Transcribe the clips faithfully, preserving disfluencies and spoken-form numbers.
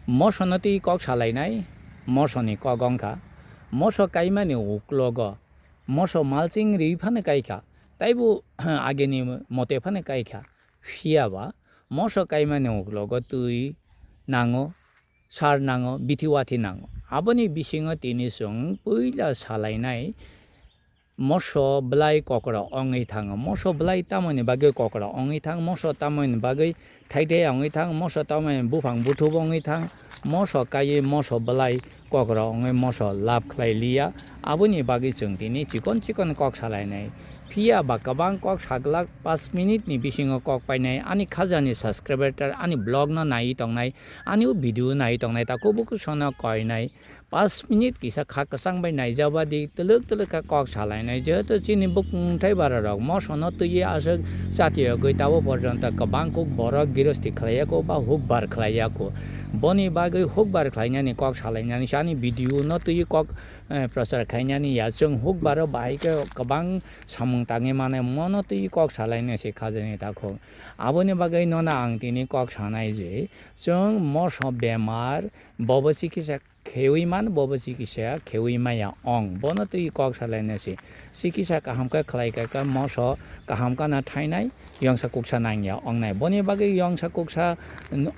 Mosono twi kok salainai, mosoni kok wngkha, moso kaimani uklogo, moso malching rwi phano kaikha, taibo ageni mote phano kaikha, phiyaba moso kaimani uklogo twi nango, sar nango, bithi wathi nango. Aboni bisingo tini chwng puila salainai, moso bwlai kokra wngwi thango. Moso bwlai tamoni bagwi kokra wngwi thang, moso tamoni bagwi thaithai wngwi thang, moso tamoni buphang buthubo wngwi thang, moso kaiwi moso bwlai kokra wngwi moso lab khlai liya. Aboni bagwi chwng tini chikon chikon kok salainai. Phiya ba kwbang kok saglak, paanch minute ni bisingo kok painai. Ani khajani subscriber, ani vlog no naiwi tongnai, ani o video naiwi tongnai, takhuk bukhuk sono koinai. Paanch minute kisa kha kwchang bai naijaba di, twlwk twlwk kha kok salainai, jehetu chini bukung tei bara rok moso no twiwi aswk chati yogwi tabo porjonto kwbang kuk borok girosti khlaiya kho ba hukbar khlaiya kho. Boni bagwi hukbar khlainani kok salainani sani video no twiwi kok, eh, prochar khainani ya. Chwng hukbaro bahai khe kwbang samung tangwi mane, mono twiwi kok salainai se khajani takhuk. Aboni bagwi nono ang tini kok sanai je, chwng moso bemar, bobo chikisa khewi man, bobo chikisa khewi maya ong. Bono twi kok salainai se. Chikisa kaham khe khlai kha khe moso kaham kana thainai, yongsa kuksa nangya ongnai. Boni bagwi yongsa kuksa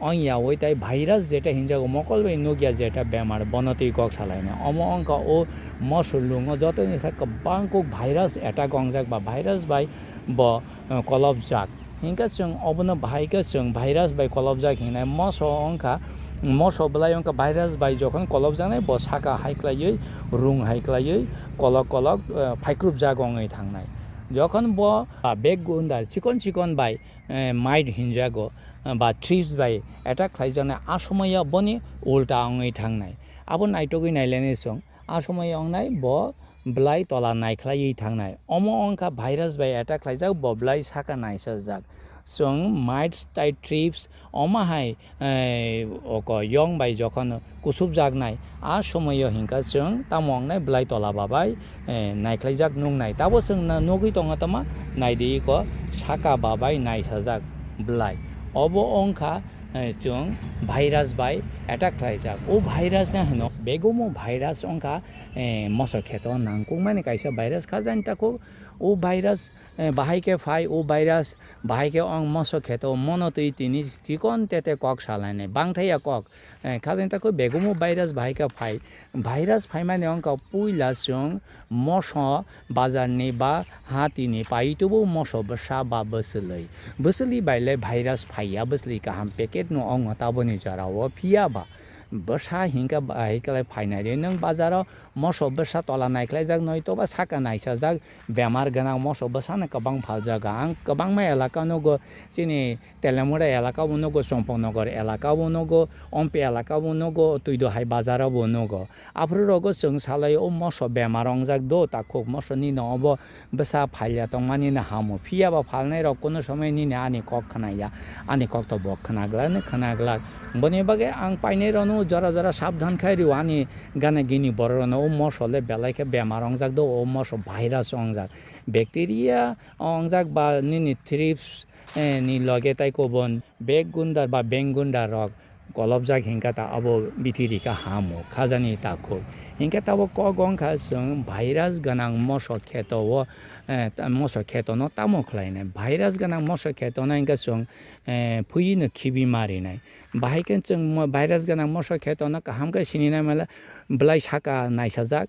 ongya oi tai virus jeta hinjago, mokol bai nukya jeta bemar, bono twi kok salainai. Omo wngkha o moso lungo jotoni sa kwbang kuk virus attack ongjak ba virus bai bo, eh, kolopjak. Hinkhe chwng obono bahai khe chwng virus bai kolopjak hinai. Moso wngkha, moso bwlai wngkha virus bai jokhon kolopjaknai, bo saka hai khlaiwi, rung hai khlaiwi, kolok kolok, eh, phaikrupjak wngwi thangnai. Jokhon bo, ah, bek gundar chikon chikon bai, eh, mite hinjago, eh, ba thrips bai attack khlaijaknai, a somoyo boni ulta wngwi thangnai. Abo naitugwi nailainai chwng. A somoyo wngnai bo bwlai tola naikhlaiwi thangnai. Omo wngkha virus bai attack khlaijak, bo bwlai saka naisajak. Chwng mites tai thrips omo hai, eh, oko yong bai jokhon kusupjaknai, a somoyo hinkha chwng tamo wngnai bwlai tola babai, eh, naikhlaijak nuknai. Tabo chwng na nugwi tongo tama, naidi iko saka babai naisajak bwlai. Obo wngkha, eh, chwng virus bai attack khlaijak. O virus no hino begumo virus wngkha, eh, moso kheto nangkukmani kaisa virus kha jani takhuk. O virus, eh, bahai khe phai, o virus bahai khe ong moso kheto mono twi tini chikon tete kok salainai. Bangthaya kok, eh, kha jani takhuk begumo virus bahai khe phai. Virus phaimani wngkha puila chwng moso bazarni ba hatini pai tubu moso bwsa ba bwswlwi. Bwswlwi bai le virus phaiya, bwswlwi kaham packet no wngo taboni jorao, phiya ba bwsa hinkhe bahai khe phainai rw. Nwng bazaro moso bwsa tola naikhlaijak, noito ba saka naisajak, bemar gwnang moso bwsano kwbang phaljago. Ang kwbangma elaka nugo, chini Telemura elaka bo nugo, Chompoknogor elaka bo nugo, Ompi elaka bo nugo, Twido hai bazar o bo nugo. Aphuru rogo chwng salai o moso bemar ongjak do, takhuk moso nini obo bwsa phalya tongmani no hamo. Phiya ba phalnai rok kuno somoi nini ani kok khna ya, ani kok to bo khna glak, ni khna glak. Boni bagwi ang painai rok no jora jora sabdhan khai rw, ani gana gini borok rok no o moso le belai khe bemar ongjak do, o moso virus ongjak. Bacteria ongjak ba nini thrips, eh, ni loge tai kobon bek gundar ba beng gundar rok kolopjak hinkha ta abo bithi rikha hamo khajani takhuk. Hinkhe tabo kok wngkha chwng virus gwnang moso kheto o, eh, ta-, moso kheto no tamo khlainai. Virus gwnang moso kheto no hinkhe chwng, eh, phuino khibi marinai. Bahai khe chwng mo-, virus gwnang moso kheto no kaham khe sininai mala bwlai saka naisajak.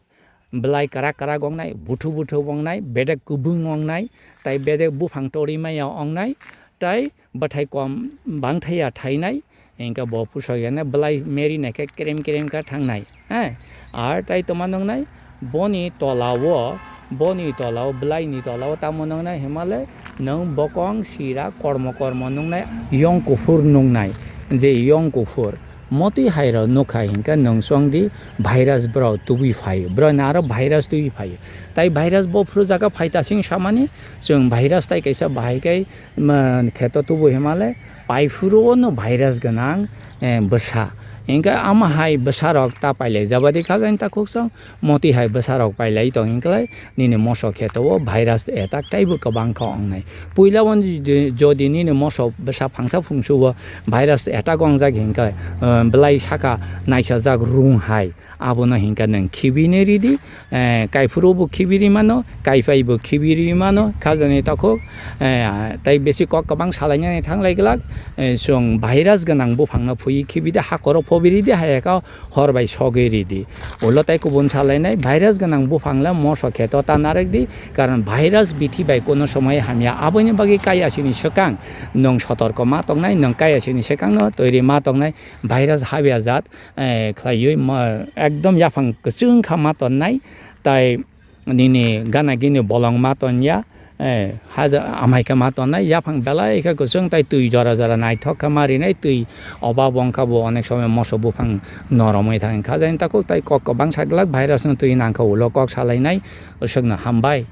Bwlai kwrak kwrak wngnai, buthu buthu wngnai, bedek kubung wngnai, tai bedek buphang tori maya wngnai, tai bwthai kom bangthaya thainai, hinkhe bo puso yanai bwlai meri naikhe kerem kerem kha thangnai, he. Ar tai tongma nwngnai, boni tolao, boni tolao, bwlaini tolao tamo nwngnai himale nwng bokong sira kormo kormo nwngnai, yong kuphur nwngnai, je yong kuphur. Motwi hai rok nukha hinkhe nwng chwng di virus bro tubui phaio, bro ni aro virus tubui phaio. Tai virus bo phuru jaga phai tasing samani, chwng virus tai kaisa bahai kai, ma, kheto tubu himale, pai phuru o no virus gwnang, eh, bwsa. Hinkhe ama hai bwsarok ta pailai jabadi kha jani takhuk song, moti hai bwsarok pailai tong hinklai nini moso kheto o virus attack taibo kwbang kha wngnai. Puila o jodi, jodi nini moso bwsa phangsa phungsu o virus attack wngjak hinkhe, eh, belai saka naisajak rung hai, abono hinkhe nwng khibini ridi, eh, kaiphuru bo khibiri mano, kaiphai bo khibiri mano, kha jani takhuk, eh, tai besi kok kwbang salainani thanglai glak, eh, chwng virus gwnang buphangno phui khibidi hakoro phobiridi, hayaka hor bai sogwi ridi. Ulo tai kubun salainai, virus gwnang buphangla moso kheto ta narwkdi, karon virus bithi bai kuno somoi hamya, aboni bagwi kayasini swkang nwng sotorko ma tongnai, nwng kayasini swkangno toiri ma tongnai, virus habya jat, eh, khlaiwi ma, ekdom yaphang kwchwng kha ma tonnai, tai nini gana gini bolong ma tonya, eh, haja amai khe ma tonnai, yaphang belai khe kwchwng tai twi jora jora naithok khe ma rinai, twi obab wngkha bo onek somoi moso buphang noromwi thang kha, jani takhuk tai kok kwbang sa glak virus no twi nangkha ulo kok salainai, usukno hambai.